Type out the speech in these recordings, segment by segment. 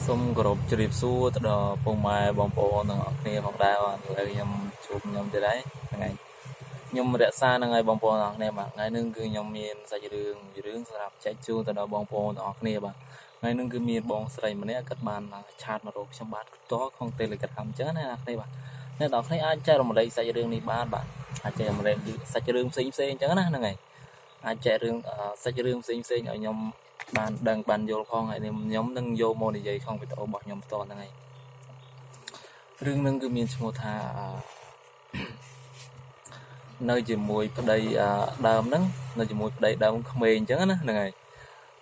សូមគោរពជម្រាបសួរទៅដល់ពុកម៉ែបងប្អូនទាំងអស់គ្នាផងដែរបាទឥឡូវខ្ញុំជួបខ្ញុំទៀតហើយហ្នឹងហើយខ្ញុំរក្សាហ្នឹងហើយបងប្អូនទាំងអស់គ្នាបាទថ្ងៃនេះគឺខ្ញុំមានសាច់រឿងមួយរឿងសម្រាប់ចែកជូនទៅដល់បងប្អូនទាំងអស់គ្នាបាទថ្ងៃនេះគឺមានបងស្រីម្នាក់គាត់បាន chat មករកខ្ញុំបាទផ្ទាល់ក្នុង Telegram អញ្ចឹងណាអ្នកគ្នាបាទអ្នកទាំងអស់គ្នាអាចចែករំលែកសាច់រឿងនេះបានបាទអាចចែករំលែកសាច់រឿងផ្សេងផ្សេងអញ្ចឹងណាហ្នឹងហើយអាចចែករឿងសាច់រឿងផ្សេងផ្សេងឲ្យខ្ញុំបានដឹងបានយល់ផងហើយខ្ញុំនឹងយកមកនិយាយក្នុងវីដេអូរបស់ខ្ញុំផ្ទាល់ហ្នឹងហើយរឿងហ្នឹងគឺមានឈ្មោះថានៅជាមួយប្តីដើមហ្នឹងនៅជាមួយប្តីដើមក្មេងអញ្ចឹងណាហ្នឹងហើយ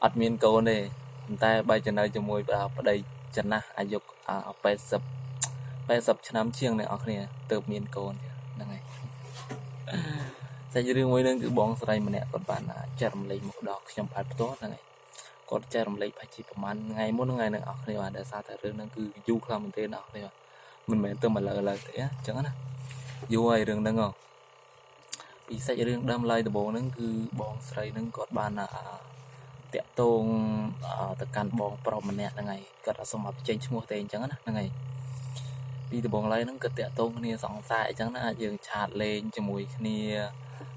អត់មានកូនទេប៉ុន្តែបែរជានៅជាមួយប្តីចំណាស់អាយុ80 80ឆ្នាំជាងអ្នកនរគ្នាទៅមានកូនហ្នឹងហើយសាច់រឿងមួយហ្នឹងគឺបងស្រីម្នាក់គាត់បានចែករំលែកមកដល់ខ្ញុំបាទផ្ទាល់ហ្នឹងហើយគាត់ចែករំលែកប្រហែលជាប្រហែលថ្ងៃមុនថ្ងៃហ្នឹងអស់គ្នាបាទដោយសារតែរឿងហ្នឹងគឺយូរខ្លាំងមែនទែនអស់គ្នាមិនមែនទៅមកលើឡើយទេអញ្ចឹងណាយូរហើយរឿងហ្នឹងហ៎ពីសាច់រឿងដើមឡើយដំបូងហ្នឹងគឺបងស្រីហ្នឹងគាត់បានតាក់ទងទៅកាន់បងប្រុសម្នាក់ហ្នឹងហើយគាត់អត់សុំឲ្យបញ្ចេញឈ្មោះទេអញ្ចឹងណាហ្នឹងហើយពីដំបូងឡើយហ្នឹងក៏តាក់ទងគ្នាសង្សារអញ្ចឹងណាអាចយើង chat លេងជាមួយគ្នា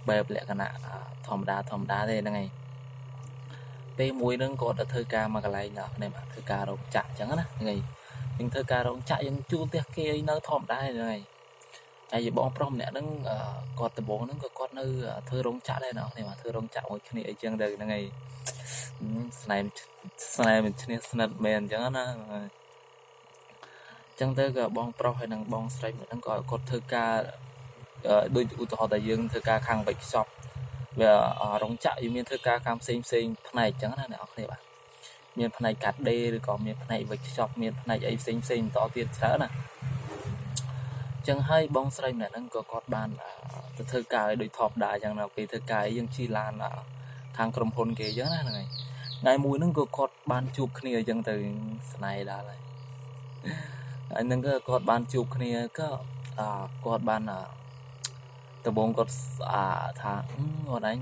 បែបលក្ខណៈធម្មតាធម្មតាទេហ្នឹងហើយពេលមួយហ្នឹងគាត់ទៅធ្វើការមកកន្លែងអ្នកគ្នាបាទធ្វើការរោងចក្រអញ្ចឹងណាហ្នឹងហើយយើងធ្វើការរោងចក្រយើងជួលផ្ទះគេអីនៅធម្មតាហ្នឹងហើយហើយបងប្រុសម្នាក់ហ្នឹងគាត់ដំបូងហ្នឹងក៏គាត់នៅធ្វើរោងចក្រដែរអ្នកគ្នាបាទធ្វើរោងចក្រមួយគ្នាអីចឹងទៅហ្នឹងហើយស្នេហ៍ស្នេហ៍មិនឈ្នះស្និទ្ធមែនអញ្ចឹងណាចឹងទៅក៏បងប្រុសហើយនឹងបងស្រីម្នាក់ហ្នឹងក៏គាត់ធ្វើការដូចឧទាហរណ៍តែយើងធ្វើការខាងវេចខ្ចប់វារោងចក្រយើងមានធ្វើការខាងផ្សេងផ្សេងផ្នែកអញ្ចឹងណាអ្នកនរគ្នាបាទមានផ្នែកកាត់ដេរឬក៏មានផ្នែកវេចខ្ចប់មានផ្នែកអីផ្សេងផ្សេងបន្តទៀតច្រើនណាចឹងហើយបងស្រីម្នាក់ហ្នឹងក៏គាត់បានទៅធ្វើការឲ្យដូចធម្មតាអញ្ចឹងណាពេលធ្វើការយើងជិះឡានខាងក្រុមហ៊ុនគេអញ្ចឹងណាហ្នឹងហើយថ្ងៃមួយហ្នឹងក៏គាត់បានជួបគ្នាអញ្ចឹងទៅស្នេហ៍ដល់ហើយហើយហ្នឹងក៏គាត់បានជួបគ្នាក៏គាត់បានដំបូងគាត់អាថាអូនឯង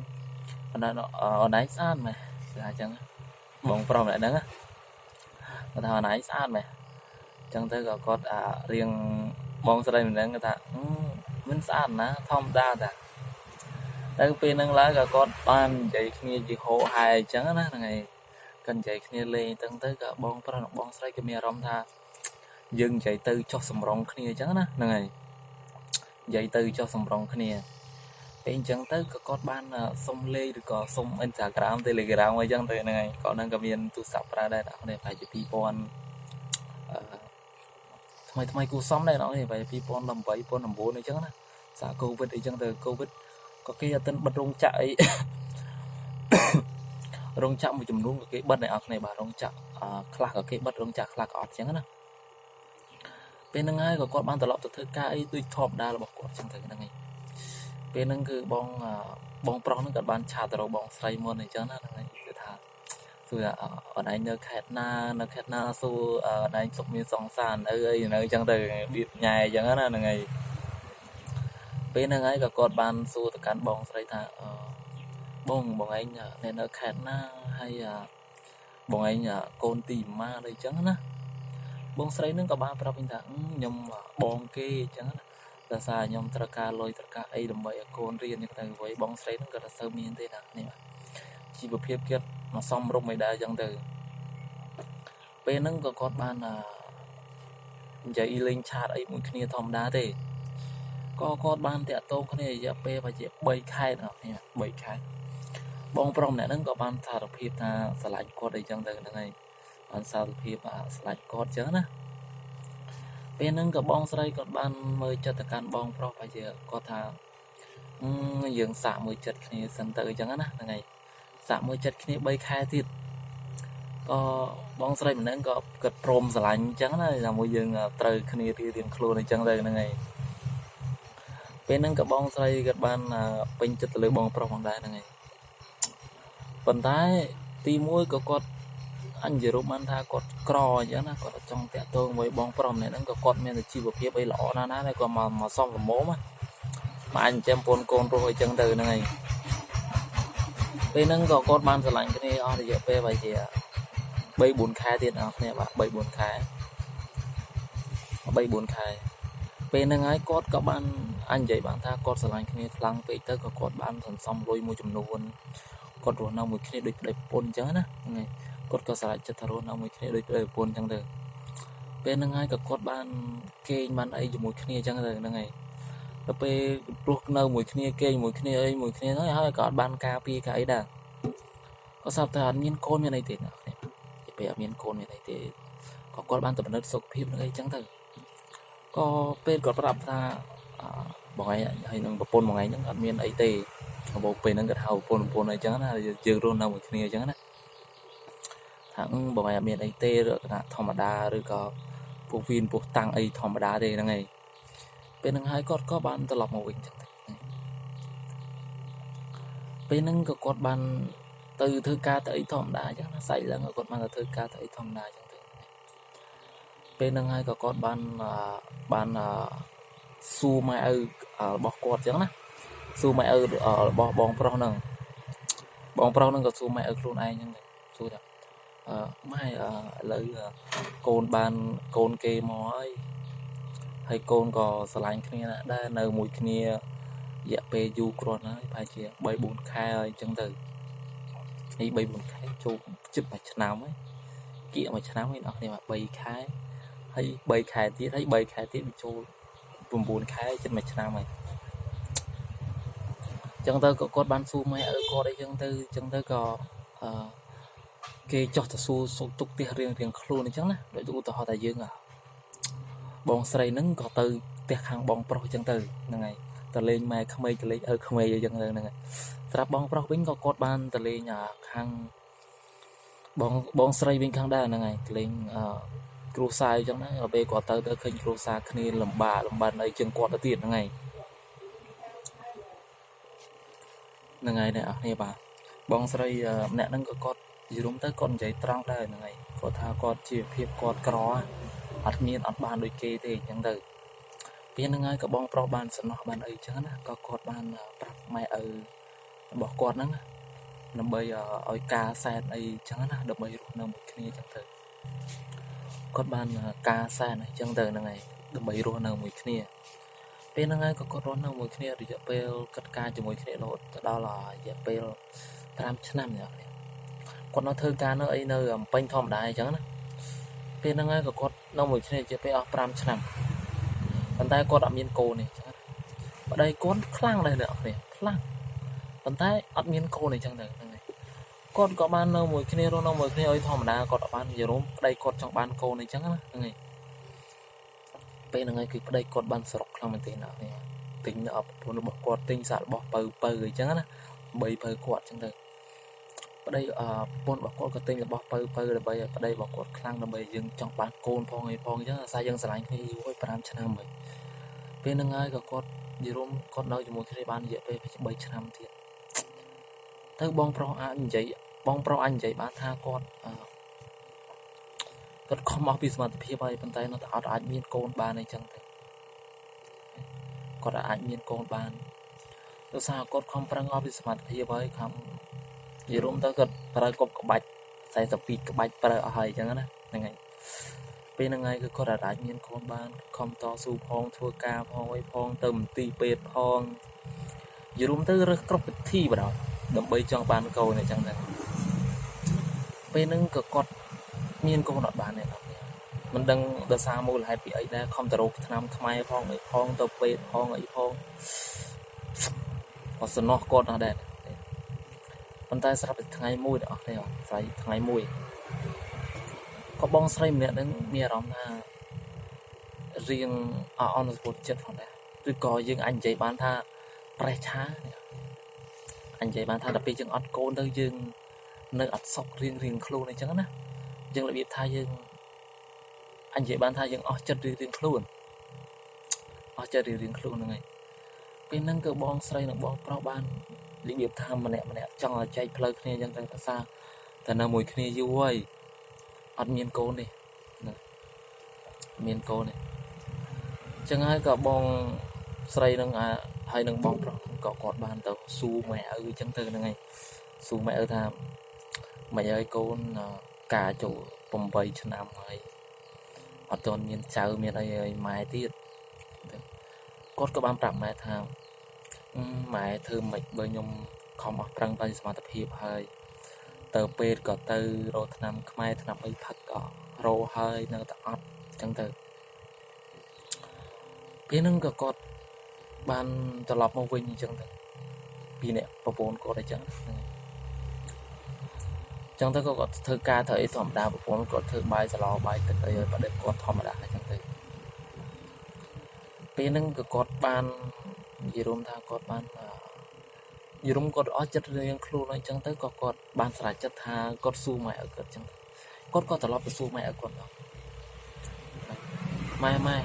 អូនឯងអូនឯងស្អាតមែនគេថាអញ្ចឹងបងប្រុសម្នាក់ហ្នឹងគាត់ថាអូនឯងស្អាតមែនអញ្ចឹងទៅក៏គាត់អារៀងបងស្រីម្នាក់គាត់ថាមិនស្អាតណាធម្មតាតាទៅពេលហ្នឹងឡើងក៏គាត់បាននិយាយគ្នាជាហោហែអញ្ចឹងណាហ្នឹងហើយគាត់និយាយគ្នាលេងទៅទៅក៏បងប្រុសនិងបងស្រីក៏មានអារម្មណ៍ថាយើងនិយាយទៅចុះសម្រងគ្នាអញ្ចឹងណាហ្នឹងហើយនិយាយទៅចុះសម្រងគ្នាពេលអញ្ចឹងទៅក៏គាត់បានសុំលេខឬក៏សុំ Instagram Telegram អីចឹងទៅហ្នឹងហើយគាត់ហ្នឹងក៏មានទូរស័ព្ទប្រើដែរអ្នកនេះប្រហែលជា2000អឺថ្មីថ្មីគូសំដែរអ្នកនេះប្រហែល2018 2019អីចឹងណាសារកូវីដអីចឹងទៅកូវីដក៏គេអត់ទាន់បិទរោងចក្រអីរោងចក្រមួយចំនួនក៏គេបិទអ្នកនរគ្នាបាទរោងចក្រខ្លះក៏គេបិទរោងចក្រខ្លះក៏អត់ចឹងណាពេលហ្នឹងហើយក៏គាត់បានត្រឡប់ទៅធ្វើការអីដូចធម្មតារបស់គាត់ចឹងទៅហ្នឹងហើយពេលហ្នឹងគឺបងបងប្រុសហ្នឹងគាត់បាន chat ទៅរកបងស្រីមុនអញ្ចឹងណាហ្នឹងហើយគឺថាសួរអូនឯងនៅខេត្តណានៅខេត្តណាសួរអូនឯងសុខមានសង្សារនៅអីនៅអញ្ចឹងទៅបៀបញ៉ែអញ្ចឹងណាហ្នឹងហើយពេលហ្នឹងហើយក៏គាត់បានសួរទៅកាន់បងស្រីថាបងបងឯងនៅខេត្តណាហើយបងឯងកូនទីម៉ាអីចឹងណាបងស្រីនឹងក៏បានប្រាប់វិញថាខ្ញុំបងគេអញ្ចឹងណាដោយសារខ្ញុំត្រូវការលុយត្រូវការអីដើម្បីឲ្យកូនរៀនអញ្ចឹងទៅអ្វីបងស្រីនឹងក៏អត់សូវមានទេណានេះបាទជីវភាពគាត់មកសំរុំអីដែរអញ្ចឹងទៅពេលហ្នឹងក៏គាត់បាននិយាយលេង chat អីមួយគ្នាធម្មតាទេក៏គាត់បានតាក់ទងគ្នារយៈពេលប្រហែលជា3ខែដល់គ្នា3ខែបងប្រុសម្នាក់ហ្នឹងក៏បានសារភាពថាស្រឡាញ់គាត់អីចឹងទៅហ្នឹងហើយបានសារភាពស្រឡាញ់គាត់ចឹងណាពេលហ្នឹងក៏បងស្រីគាត់បានមើលចិត្តទៅកាន់បងប្រុសប្រហែលជាគាត់ថាយើងសាកមើលចិត្តគ្នាសិនទៅអញ្ចឹងណាហ្នឹងហើយសាកមើលចិត្តគ្នា3ខែទៀតក៏បងស្រីម្នាក់ក៏គាត់ព្រមស្រឡាញ់អញ្ចឹងណាថាមួយយើងត្រូវគ្នារៀងរៀងខ្លួនអញ្ចឹងទៅហ្នឹងហើយពេលហ្នឹងក៏បងស្រីគាត់បានពេញចិត្តទៅលើបងប្រុសផងដែរហ្នឹងហើយប៉ុន្តែទី1ក៏គាត់អញនិយាយរួមបានថាគាត់ក្រអញ្ចឹងណាគាត់អត់ចង់តាក់ទងមួយបងប្រុសម្នាក់ហ្នឹងក៏គាត់មានជីវភាពអីល្អណាស់ណាហើយគាត់មកមកសំលមមកអញចិញ្ចឹមពូនកូនរស់អីចឹងទៅហ្នឹងហើយពេលហ្នឹងក៏គាត់បានស្រឡាញ់គ្នាអស់រយៈពេលប្រហែលជា 3 4ខែទៀតអ្នកគ្នាបាទ3 4ខែ3 4ខែពេលហ្នឹងហើយគាត់ក៏បានអញនិយាយបានថាគាត់ស្រឡាញ់គ្នាខ្លាំងពេកទៅក៏គាត់បានសន្សំលុយមួយចំនួនគាត់រស់នៅមួយគ្នាដូចប្តីប្រពន្ធអញ្ចឹងណាហ្នឹងហើយគាត់ក៏ស្រេចចិត្តថារស់នៅមួយគ្នាដូចប្តីប្រពន្ធអញ្ចឹងទៅពេលហ្នឹងហើយក៏គាត់បានគេងបានអីជាមួយគ្នាអញ្ចឹងទៅហ្នឹងហើយដល់ពេលរស់នៅមួយគ្នាគេងមួយគ្នាអីមួយគ្នាហ្នឹងហើយក៏អត់បានការពារការអីដែរក៏ស្រាប់តែអត់មានកូនមានអីទេអ្នកគ្នាពេលអត់មានកូនមានអីទេក៏គាត់បានទៅពិនិត្យសុខភាពនឹងអីចឹងទៅក៏ពេលគាត់ប្រាប់ថាបងឯងហើយនឹងប្រពន្ធបងឯងហ្នឹងអត់មានអីទេបងពេលហ្នឹងគាត់ហៅប្រពន្ធប្រពន្ធអីចឹងណាយើងរស់នៅមួយគ្នាអញ្ចឹងណាថាបងឯងអត់មានអីទេឬថាធម្មតាឬក៏ពោះវៀនពោះតាំងអីធម្មតាទេហ្នឹងឯងពេលហ្នឹងហើយគាត់ក៏បានត្រឡប់មកវិញចឹងទៅពេលហ្នឹងក៏គាត់បានទៅធ្វើការទៅអីធម្មតាអញ្ចឹងណាស្អែកឡើងក៏គាត់បានទៅធ្វើការទៅអីធម្មតាអញ្ចឹងទៅពេលហ្នឹងហើយក៏គាត់បានបានសួរម៉ែឪរបស់គាត់អញ្ចឹងណាសួរម៉ែឪរបស់បងប្រុសហ្នឹងបងប្រុសហ្នឹងក៏សួរម៉ែឪខ្លួនឯងអញ្ចឹងសួរថាអឺម៉ែឥឡូវកូនបានកូនគេមកហើយហើយកូនក៏ស្រឡាញ់គ្នាណាស់ដែរនៅមួយគ្នារយៈពេលយូរគ្រាន់ហើយប្រហែលជា3 4ខែហើយអញ្ចឹងទៅនេះ3 4ខែចូលជិតមួយឆ្នាំហើយគៀកមួយឆ្នាំហើយអ្នកគ្នាមក3ខែហើយ3ខែទៀតហើយ3ខែទៀតវាចូល9ខែជិតមួយឆ្នាំហើយអញ្ចឹងទៅក៏គាត់បានសួរម៉ែឪគាត់អីចឹងទៅអញ្ចឹងទៅក៏អឺគេចោះទៅសួរសុខទុក្ខផ្ទះរៀងរៀងខ្លួនអញ្ចឹងណាដូចឧទាហរណ៍ថាយើងបងស្រីហ្នឹងក៏ទៅផ្ទះខាងបងប្រុសអញ្ចឹងទៅហ្នឹងហើយទៅលេងម៉ែក្មេកទៅលេងឪក្មេកអញ្ចឹងទៅហ្នឹងហើយស្រាប់បងប្រុសវិញក៏គាត់បានទៅលេងខាងបងបងស្រីវិញខាងដែរហ្នឹងហើយទៅលេងគ្រួសារអញ្ចឹងណាដល់ពេលគាត់ទៅទៅឃើញគ្រួសារគ្នាលំបាកលំបាត់អីជាងគាត់ទៅទៀតហ្នឹងហើយហ្នឹងហើយអ្នកនរគ្នាបាទបងស្រីម្នាក់ហ្នឹងក៏គាត់និយាយរួមទៅគាត់និយាយត្រង់ដែរហ្នឹងហើយគាត់ថាគាត់ជីវភាពគាត់ក្រអត់មានអត់បានដូចគេទេអញ្ចឹងទៅពេលហ្នឹងហើយក៏បងប្រុសបានសំណោះបានអីចឹងណាក៏គាត់បានប្រាប់ម៉ែឪរបស់គាត់ហ្នឹងដើម្បីឲ្យការសែនអីចឹងណាដើម្បីរស់នៅមួយគ្នាចឹងទៅគាត់បានការសែនអីចឹងទៅហ្នឹងហើយដើម្បីរស់នៅមួយគ្នាពេលហ្នឹងហើយក៏គាត់រស់នៅមួយគ្នារយៈពេលកាត់ការជាមួយគ្នារហូតទៅដល់រយៈពេល5ឆ្នាំអ្នកនេះគាត់នៅធ្វើការនៅអីនៅអំពេញធម្មតាអញ្ចឹងណាពេលហ្នឹងហើយក៏គាត់នៅមួយគ្នារយៈពេលអស់5ឆ្នាំប៉ុន្តែគាត់អត់មានកូនទេអញ្ចឹងប្តីគាត់ខ្លាំងដែរអ្នកនេះខ្លាំងប៉ុន្តែអត់មានកូនអញ្ចឹងទៅហ្នឹងហើយគាត់ក៏បាននៅមួយគ្នារស់នៅមួយគ្នាឲ្យធម្មតាគាត់អត់បាននិយាយរួមប្តីគាត់ចង់បានកូនអញ្ចឹងណាហ្នឹងហើយពេលហ្នឹងហើយគឺប្តីគាត់បានសរុកខ្លាំងមែនទែនអ្នកនេះទិញនៅប្រពន្ធរបស់គាត់ទិញសាករបស់បើបើអញ្ចឹងណាបីបើគាត់អញ្ចឹងទៅប្តីប្រពន្ធរបស់គាត់ក៏ទិញរបស់បើបើដើម្បីឲ្យប្តីរបស់គាត់ខ្លាំងដើម្បីយើងចង់បានកូនផងអីផងអញ្ចឹងអាស្រ័យយើងស្រឡាញ់គ្នាយូរហើយ5ឆ្នាំហើយពេលហ្នឹងហើយក៏គាត់និយាយរួមគាត់នៅជាមួយគ្នាបានរយៈពេល3ឆ្នាំទៀតទៅបងប្រុសអាចនិយាយបងប្រុសអាចនិយាយបានថាគាត់គាត់ខំអស់ពីសមត្ថភាពហើយប៉ុន្តែនៅតែអត់អាចមានកូនបានអីចឹងទៅគាត់អាចមានកូនបានដោយសារគាត់ខំប្រឹងអស់ពីសមត្ថភាពហើយខំនិយាយរួមទៅគាត់ប្រើគប់ក្បាច់42ក្បាច់ប្រើអស់ហើយអញ្ចឹងណាហ្នឹងហើយពេលហ្នឹងហើយគឺគាត់អាចមានកូនបានខំតស៊ូផងធ្វើការផងអីផងទៅមន្ទីរពេទ្យផងនិយាយរួមទៅរើសគ្រប់វិធីបណ្ដោយដើម្បីចង់បានកូនអញ្ចឹងទៅពេលហ្នឹងក៏គាត់មានកូនអត់បានទេអ្នកមិនដឹងដោយសារមូលហេតុពីអីដែរខំទៅរកថ្នាំខ្មែរផងអីផងទៅពេទ្យផងអីផងអត់សំណោះគាត់ណាស់ដែរប៉ុន្តែស្រាប់តែថ្ងៃមួយអ្នកនរគ្នាស្រីថ្ងៃមួយក៏បងស្រីម្នាក់ហ្នឹងមានអារម្មណ៍ថារៀងអអន់សពុតចិត្តផងដែរឬក៏យើងអាចនិយាយបានថាប្រេះឆាអញនិយាយបានថាដល់ពេលយើងអត់កូនទៅយើងនៅអត់សុខរៀងរៀងខ្លួនអញ្ចឹងណាយើងរបៀបថាយើងអញនិយាយបានថាយើងអស់ចិត្តរៀងរៀងខ្លួនអស់ចិត្តរៀងរៀងខ្លួនហ្នឹងហើយពេលហ្នឹងគឺបងស្រីនិងបងប្រុសបានរបៀបថាម្នាក់ម្នាក់ចង់ឲ្យចែកផ្លូវគ្នាអញ្ចឹងទៅភាសាតែនៅមួយគ្នាយូរហើយអត់មានកូនទេណាមានកូនទេអញ្ចឹងហើយក៏បងស្រីនឹងហើយនឹងបងប្រុសក៏គាត់បានទៅសួរម៉ែឪអញ្ចឹងទៅហ្នឹងហើយសួរម៉ែឪថាម៉េចហើយកូន ការចូល8ឆ្នាំហើយអត់ទាន់មានចៅមានអីឲ្យម៉ែទៀតគាត់ក៏បានប្រាប់ម៉ែថាម៉ែធ្វើមិនបើខ្ញុំខំអស់ប្រឹងប្រែងសមត្ថភាពហើយទៅពេទ្យក៏ទៅរកថ្នាំខ្មែរថ្នាំអីផឹកក៏រកហើយនៅតែអត់អញ្ចឹងទៅពេលហ្នឹងក៏គាត់បានត្រឡប់មកវិញអញ្ចឹងទៅពីអ្នកប្រពន្ធគាត់អញ្ចឹងហ្នឹងចឹងទៅក៏គាត់ធ្វើការធ្វើអីធម្មតាប្រពន្ធគាត់ធ្វើបាយសឡបាយទឹកអីឲ្យប្តីគាត់ធម្មតាអញ្ចឹងទៅពេលហ្នឹងក៏គាត់បាននិយាយរួមថាគាត់បាននិយាយរួមគាត់អស់ចិត្តរៀងខ្លួនអញ្ចឹងទៅក៏គាត់បានស្រេចចិត្តថាគាត់សួរម៉ែឲ្យគាត់អញ្ចឹងទៅគាត់ក៏ត្រឡប់ទៅសួរម៉ែឲ្យគាត់ដល់ម៉ែម៉ែ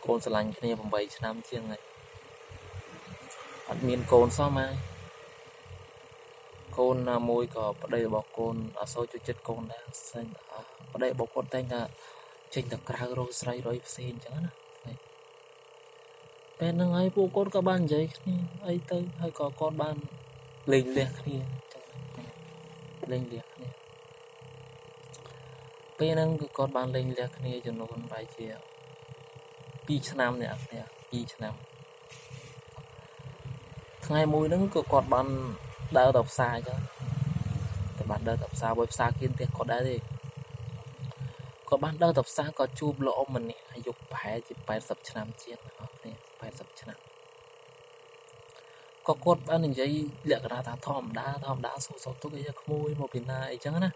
កូនស្រឡាញ់គ្នា8ឆ្នាំជាងហើយអត់មានកូនសោះម៉ែកូនណាមួយក៏ប្តីរបស់កូនអត់សូវចូលចិត្តកូនដែរសេងប្តីរបស់គាត់តែងតែចេញទៅក្រៅរកស្រីរយផ្សេងអញ្ចឹងណាពេលហ្នឹងហើយពួកគាត់ក៏បាននិយាយគ្នាអីទៅហើយក៏គាត់បានលេងលះគ្នាអញ្ចឹងលេងលះគ្នាពេលហ្នឹងគឺគាត់បានលេងលះគ្នាចំនួនប្រហែលជា2ឆ្នាំអ្នកគ្នា2ឆ្នាំថ្ងៃមួយហ្នឹងក៏គាត់បានដើរទៅផ្សារអញ្ចឹងគាត់បានដើរទៅផ្សារមួយផ្សារគៀនផ្ទះគាត់ដែរទេគាត់បានដើរទៅផ្សារក៏ជួបលោកអ៊ំម្នាក់អាយុប្រហែលជា80ឆ្នាំជាងអ្នកនរគ្នា80ឆ្នាំក៏គាត់បាននិយាយលក្ខណៈថាធម្មតាធម្មតាសួរសុខទុក្ខអីក្មួយមកពីណាអីចឹងណា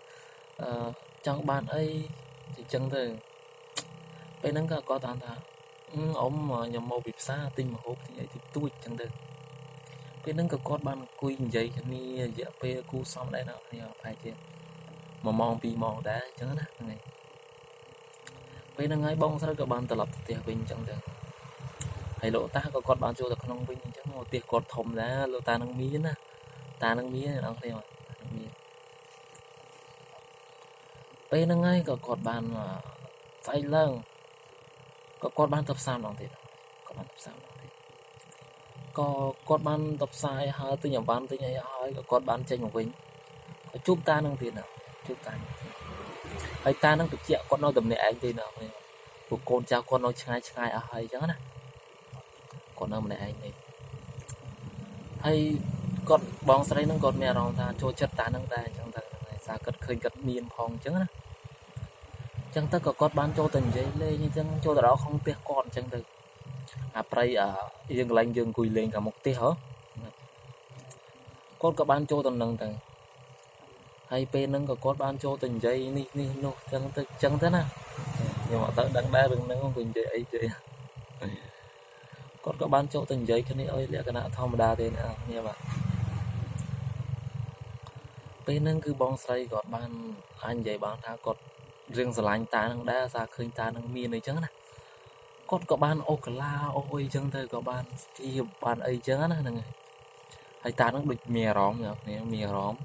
អឺចង់បានអីអញ្ចឹងទៅពេលហ្នឹងក៏គាត់ថាអ៊ំខ្ញុំមកពីផ្សារទិញម្ហូបទិញអីតិចតួចចឹងទៅពេលហ្នឹងក៏គាត់បានអង្គុយនិយាយគ្នារយៈពេលគូសំដែរណាគ្នាប្រហែលជា1ម៉ោង2ម៉ោងដែរអញ្ចឹងណាហ្នឹងហើយពេលហ្នឹងហើយបងស្រីក៏បានត្រឡប់ទៅផ្ទះវិញអញ្ចឹងទៅហើយលោកតាក៏គាត់បានចូលទៅក្នុងវិញអញ្ចឹងមកផ្ទះគាត់ធំដែរលោកតានឹងមានណាតានឹងមានអ្នកនរគ្នានឹងមានពេលហ្នឹងហើយក៏គាត់បានស្អែកឡើងក៏គាត់បានទៅផ្សារម្ដងទៀតគាត់បានទៅផ្សារម្ដងទៀតក៏គាត់បានទៅផ្សារហើយទិញអីវ៉ាន់ទិញអីហើយក៏គាត់បានចេញមកវិញក៏ជួបតានឹងទៀតណាជួបតានឹងទៀតហើយតានឹងបញ្ជាក់គាត់នៅតែម្នាក់ឯងទេណាគ្នាពួកកូនចៅគាត់នៅឆ្ងាយឆ្ងាយអស់ហើយអញ្ចឹងណាគាត់នៅម្នាក់ឯងទេហើយគាត់បងស្រីនឹងគាត់មានអារម្មណ៍ថាចូលចិត្តតានឹងដែរអញ្ចឹងទៅហ្នឹងហើយសារគាត់ឃើញគាត់មានផងអញ្ចឹងណាអញ្ចឹងទៅក៏គាត់បានចូលទៅនិយាយលេងអញ្ចឹងចូលទៅដល់ក្នុងផ្ទះគាត់អញ្ចឹងទៅអាប្រៃអាយើងកន្លែងយើងអង្គុយលេងខាងមុខផ្ទះហ៎គាត់ក៏បានចូលទៅនឹងទៅហើយពេលហ្នឹងក៏គាត់បានចូលទៅនិយាយនេះនេះនោះអញ្ចឹងទៅអញ្ចឹងទៅណាខ្ញុំអត់ទៅដឹងដែររឿងហ្នឹងអង្គុយនិយាយអីទេគាត់ក៏បានចូលទៅនិយាយគ្នាឲ្យលក្ខណៈធម្មតាទេណាគ្នាបាទពេលហ្នឹងគឺបងស្រីគាត់បានអាចនិយាយបានថាគាត់រឿងស្រឡាញ់តានឹងដែរសារឃើញតានឹងមានអីចឹងណាគាត់ក៏បានអូកាឡាអូអីចឹងទៅក៏បានស្ទាបបានអីចឹងណាហ្នឹងហើយហើយតានឹងដូចមានអារម្មណ៍អ្នកគ្នាមានអារម្មណ៍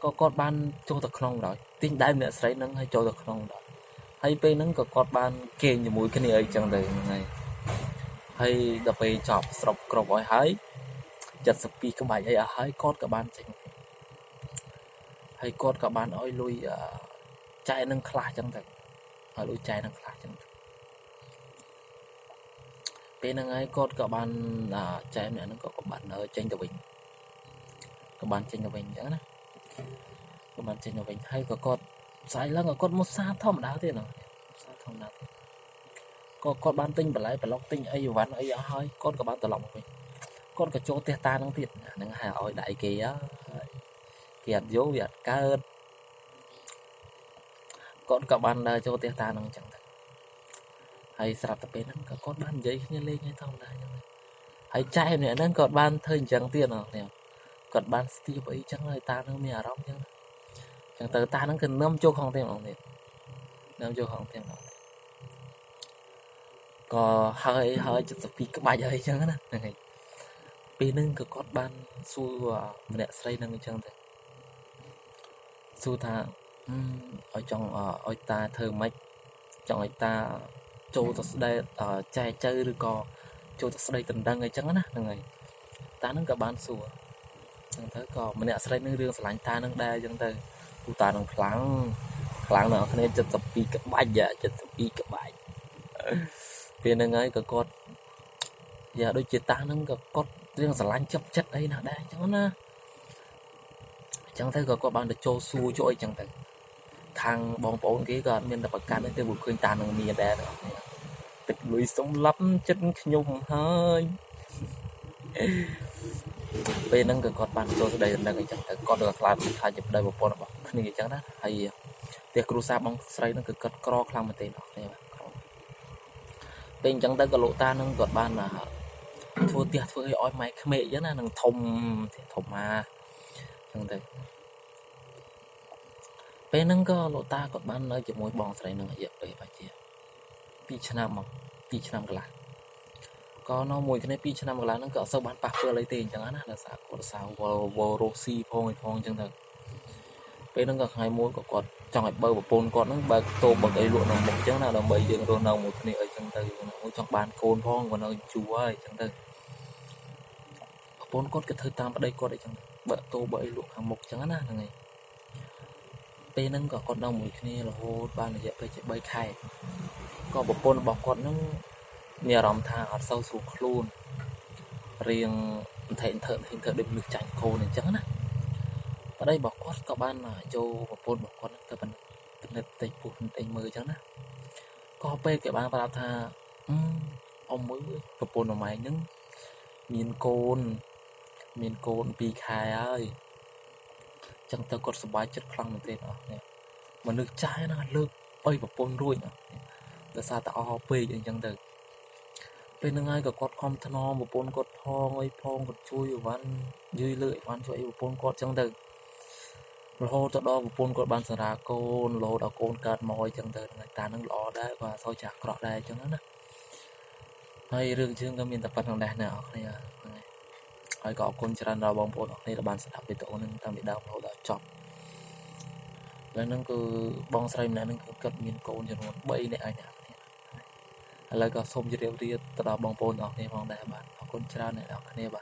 ក៏គាត់បានចូលទៅក្នុងដល់ទិញដៃម្នាក់ស្រីហ្នឹងហើយចូលទៅក្នុងដល់ហើយពេលហ្នឹងក៏គាត់បានគេងជាមួយគ្នាអីចឹងទៅហ្នឹងហើយហើយដល់ពេលចប់ស្រុបគ្រប់ហើយហើយ72ក្បាច់អីអស់ហើយគាត់ក៏បានចេញហើយគាត់ក៏បានឲ្យលុយចែកនឹងខ្លះចឹងទៅឲ្យលុយចែកនឹងខ្លះចឹងទៅពេលហ្នឹងហើយគាត់ក៏បានចែកម្នាក់ហ្នឹងក៏បានចេញទៅវិញក៏បានចេញទៅវិញអញ្ចឹងណាក៏បានចេញទៅវិញហើយក៏គាត់ស្អែកឡើងក៏គាត់មកសាធម្មតាទៀតហ្នឹងសាធម្មតាទៀតក៏គាត់បានទិញបន្លែប្លុកទិញអីវ៉ាន់អីអស់ហើយគាត់ក៏បានត្រឡប់មកវិញគាត់ក៏ចូលផ្ទះតាហ្នឹងទៀតហ្នឹងហើយឲ្យដៃគេគេអត់យកវាអត់កើតគាត់ក៏បានដើរចូលផ្ទះតាហ្នឹងអញ្ចឹងទៅហើយស្រាប់តែពេលហ្នឹងក៏គាត់បាននិយាយគ្នាលេងឲ្យធម្មតាអញ្ចឹងហើយចែកម្នាក់ហ្នឹងគាត់បានធ្វើអញ្ចឹងទៀតណាគ្នាគាត់បានស្ទាបអីចឹងហើយតាហ្នឹងមានអារម្មណ៍អញ្ចឹងអញ្ចឹងទៅតាហ្នឹងគឺនឹមចូលក្នុងផ្ទះម្ដងទៀតនឹមចូលក្នុងផ្ទះម្ដងទៀតក៏ហើយហើយ72ក្បាច់ហើយអញ្ចឹងណាហ្នឹងហើយពេលហ្នឹងក៏គាត់បានសួរម្នាក់ស្រីហ្នឹងអញ្ចឹងទៅសួរថាឲ្យចង់ឲ្យតាធ្វើម៉េចចង់ឲ្យតាចូលទៅស្ដីចែកចៅឬក៏ចូលទៅស្ដីដណ្ដឹងអីចឹងណាហ្នឹងហើយតាហ្នឹងក៏បានសួរចឹងទៅក៏ម្នាក់ស្រីនឹងរឿងស្រឡាញ់តានឹងដែរអញ្ចឹងទៅ គូតានឹងខ្លាំងខ្លាំងអ្នកគ្នា72ក្បាច់72ក្បាច់ពេលហ្នឹងហើយក៏គាត់យ៉ាដូចជាតាហ្នឹងក៏គាត់រៀងស្រឡាញ់ចិត្តចិត្តអីណាស់ដែរអញ្ចឹងណាអញ្ចឹងទៅក៏គាត់បានទៅចូលសួរចូលអីចឹងទៅខាងបងប្អូនគេក៏អត់មានតែប្រកាន់ទេព្រោះឃើញតានឹងមានដែរអ្នកគ្នាទឹកលុយសម្លាប់ចិត្តខ្ញុំហើយពេលហ្នឹងក៏គាត់បានចូលស្ដីដណ្ដឹងអីចឹងទៅគាត់ក៏ខ្លាចខ្លាចជាប្តីប្រពន្ធរបស់គ្នាអញ្ចឹងណាហើយផ្ទះគ្រួសារបងស្រីហ្នឹងគឺគាត់ក្រខ្លាំងមែនទេអ្នកគ្នាបាទក្រពេលអញ្ចឹងទៅក៏លោកតាហ្នឹងគាត់បានធ្វើផ្ទះធ្វើអីឲ្យម៉ែក្មេកអញ្ចឹងណានឹងធំផ្ទះធំមកអញ្ចឹងទៅពេលហ្នឹងក៏លោកតាគាត់បាននៅជាមួយបងស្រីនឹងរយៈពេលប្រហែលជា2ឆ្នាំមក2ឆ្នាំកន្លះក៏នៅមួយគ្នា2ឆ្នាំកន្លះហ្នឹងក៏អត់សូវបានប៉ះពាល់អីទេអញ្ចឹងណាដោយសារគាត់សារវល់វល់រស់ស៊ីផងអីផងអញ្ចឹងទៅពេលហ្នឹងក៏ថ្ងៃមួយក៏គាត់ចង់ឲ្យបើប្រពន្ធគាត់ហ្នឹងបើកតូបបើកអីលក់នៅមុខអញ្ចឹងណាដើម្បីយើងរស់នៅមួយគ្នាអីចឹងទៅមួយចង់បានកូនផងគាត់នៅជួហើយអញ្ចឹងទៅប្រពន្ធគាត់ក៏ធ្វើតាមប្តីគាត់អីចឹងបើកតូបបើកអីលក់ខាងមុខអញ្ចឹងណាហ្នឹងហើយពេលហ្នឹងក៏គាត់នៅមួយគ្នារហូតបានរយៈពេលជា3ខែក៏ប្រពន្ធរបស់គាត់ហ្នឹងមានអារម្មណ៍ថាអត់សូវស្រួលខ្លួនរៀងអន្ថេអន្ថើអន្ថេអន្ថើដូចមនុស្សចាញ់កូនអញ្ចឹងណាប្តីរបស់គាត់ក៏បានយកប្រពន្ធរបស់គាត់ទៅពិនិត្យផ្ទៃពោះផ្ទៃមើលអញ្ចឹងណាក៏ពេលគេបានប្រាប់ថាអ៊ំមើលប្រពន្ធអម៉ែងហ្នឹងមានកូនមានកូន2ខែហើយអញ្ចឹងទៅគាត់សប្បាយចិត្តខ្លាំងមែនទែនអស់នេះមនុស្សចាស់ណាលើកបីប្រពន្ធរួចដោយសារតែអស់ពេកអញ្ចឹងទៅពេលហ្នឹងហើយក៏គាត់ខំថ្នមប្រពន្ធគាត់ផងអីផងគាត់ជួយអីវ៉ាន់យយលើអីវ៉ាន់ជួយអីប្រពន្ធគាត់អញ្ចឹងទៅរហូតទៅដល់ប្រពន្ធគាត់បានសម្រាលកូនរហូតដល់កូនកើតមកអីចឹងទៅហ្នឹងតានឹងល្អដែរគាត់អត់សូវចាស់ក្រក់ដែរអញ្ចឹងណាហើយរឿងជឿងក៏មានតែប៉ុណ្្នឹងដែរអ្នកនរគ្នាហ្នឹងហើយហើយក៏អរគុណច្រើនដល់បងប្អូនអរគ្នាដែលបានស្ដាប់វីដេអូនេះតាំងពីដើមរហូតដល់ចប់ឥឡូវហ្នឹងគឺបងស្រីម្នាក់ហ្នឹងគឺគាត់មានកូនចំនួន3នាក់ហើយអ្នកនរគ្នាឥឡូវក៏សូមជម្រាបលាទៅដល់បងប្អូនអរគ្នាផងដែរបាទអរគុណច្រើនអ្នកនរគ្នាបាទ។